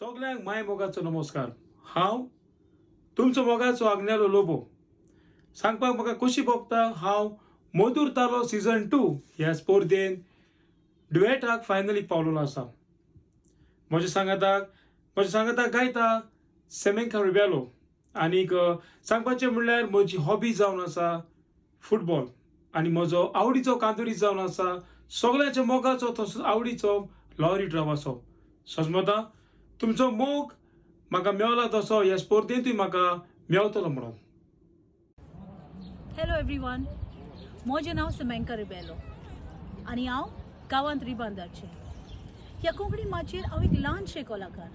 सगल्यांक माय मोगाचो नमस्कार. हांव तुमचो मोगाचो आग्नेलो लोबो. सांगपाक म्हाका खोशी भोगता, हांव मधूर तालो सिजन 2 ह्या स्पर्धेन डुएटाक फायनलीक पावलेलो आसा. म्हज्या सांगाताक गायता सेमेंका रिबेलो. आनीक सांगपाचें म्हणल्यार म्हजी हॉबी जावन आसा फुटबॉल आनी म्हजो आवडीचो कांदुरी जावन आसा सगळ्यांच्या मोगाचो तसोच आवडीचो लॉरी ड्रावाचो. सजमता तुमचो मोग म्हाका मेवला तसो ह्या स्पर्धेंतूय म्हाका मेवतलो म्हणून. हॅलो एवरीवन, म्हजें नांव सिमेंका रिबेलो आनी हांव गांवांत रिबांदारचें. ह्या कोंकणी माचयेर हांव एक ल्हानशें कलाकार.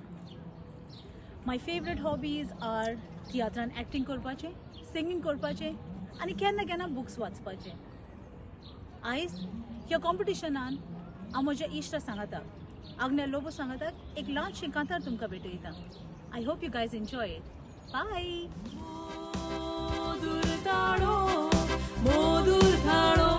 माय फेवरेट हॉबीज आर तियात्रान एक्टींग करपाचें, सिंगींग करपाचें आनी केन्ना केन्ना बुक्स वाचपाचें. आयज ह्या कॉम्पिटिशनान हांव म्हज्या इश्टा सांगाताक, आग्नेल लोबो सांगाताक एक ल्हानशें कांतार तुमकां भेटयता. I hope you guys enjoy it. Bye. मधुर ताळो, मधुर ताळो.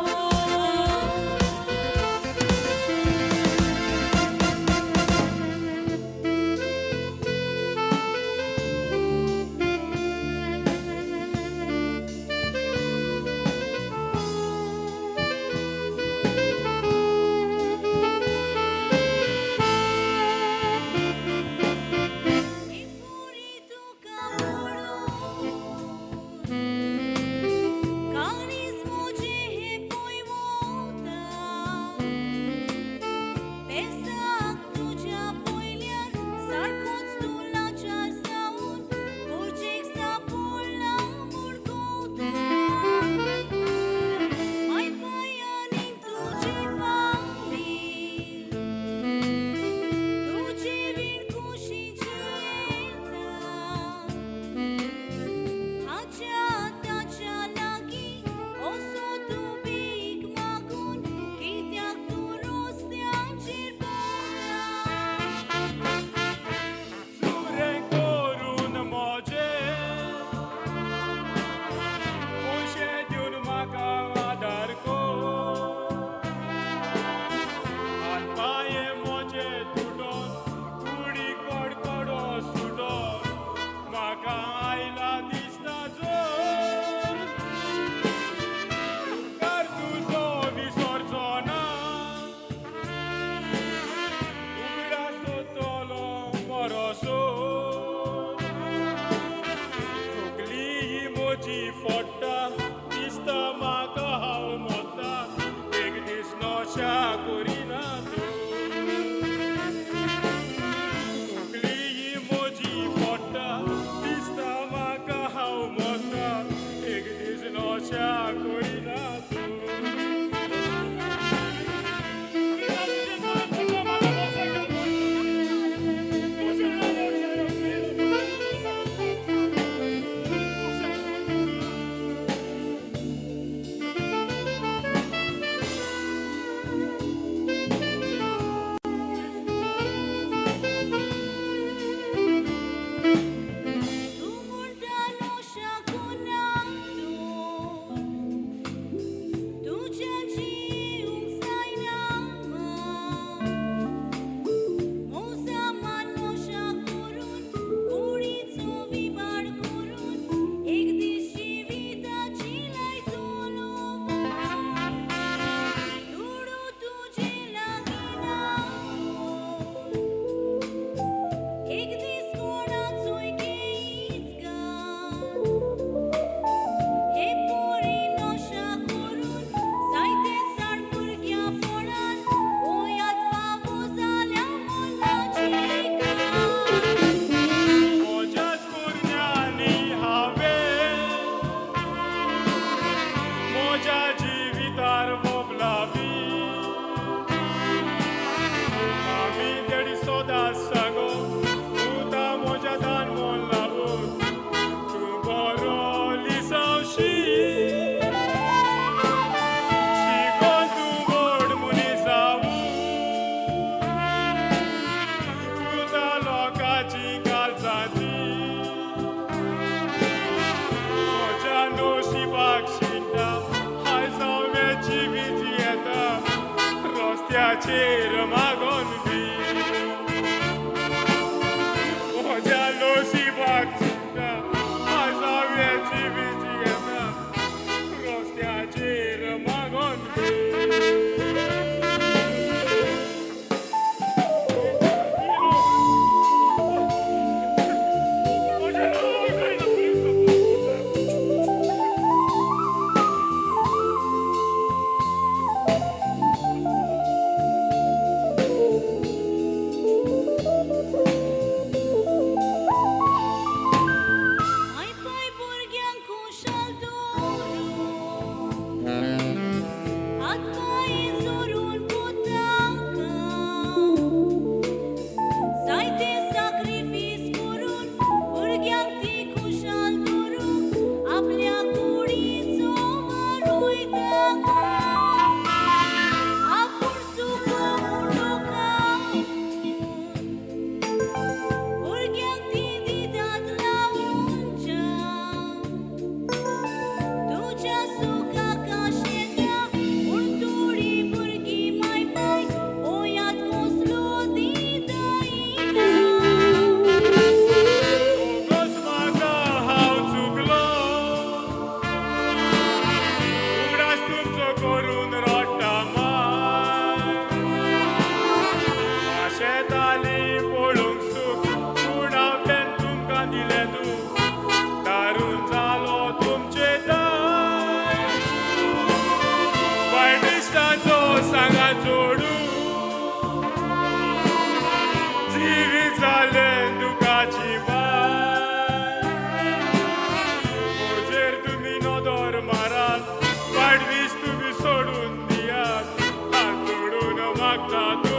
काळीज म्हजें हें पळय वता, पेसाक तुज्या पयल्यार सारकोच तूं लाचार जावन गरजेक सापडला म्हूण कवता. माय पांयांनी तुजी फावली, तुजे वीण खुशी जियेता. हाच्या ताच्या लागीं असो तूं भीक मागून कित्याक तूं रस्त्याचेर भोंवता? चुरे करून म्हजे पयशे दिवन म्हाका आदार कर, हात पांये म्हजे तुटोन कुडी कडकडो सुटोन म्हाका आयला दिसता जोर. उपकार तुजो विसरचो ना, उगडास जातलो मरोसो. तकली ही म्हजी फोडटा, दिसता म्हाका हांव मोत्ता, एक दीस नशा करिना तूं. तकली ही म्हजी फोडटा, दिसता म्हाका हांव मोत्ता, एक दीस नशा करिना तूं. तूं म्हणटा नशा कोन्ना तूं, तुज्या जिवंक जायना. मोसामान नशा करून कुडीचो विबाड करून एक दीस जिविताची लायतलो. दुडू तुजे लागीं ना, एक दीस कोणाचोय घेयत गा. हे पोरी नशा करून जायते जाण भुरग्यापणान वयात फावो जाल्या मोलाची. म्हज्याच भुरग्यांनी हांवें म्हज्या जिवितार मोबलावी. मामी डॅडी सदांच सांगो, पुता म्हज्या दान मन लावून तूं बरो लिसावशी, शिकोन तूं व्हड मनीस जावूं, पुता लोकांची काळजाची. म्हज्या नशिबाक शिणटा, आयज हांव हें जिवीत जियेता रस्त्याचेर मागोन बी. लागता.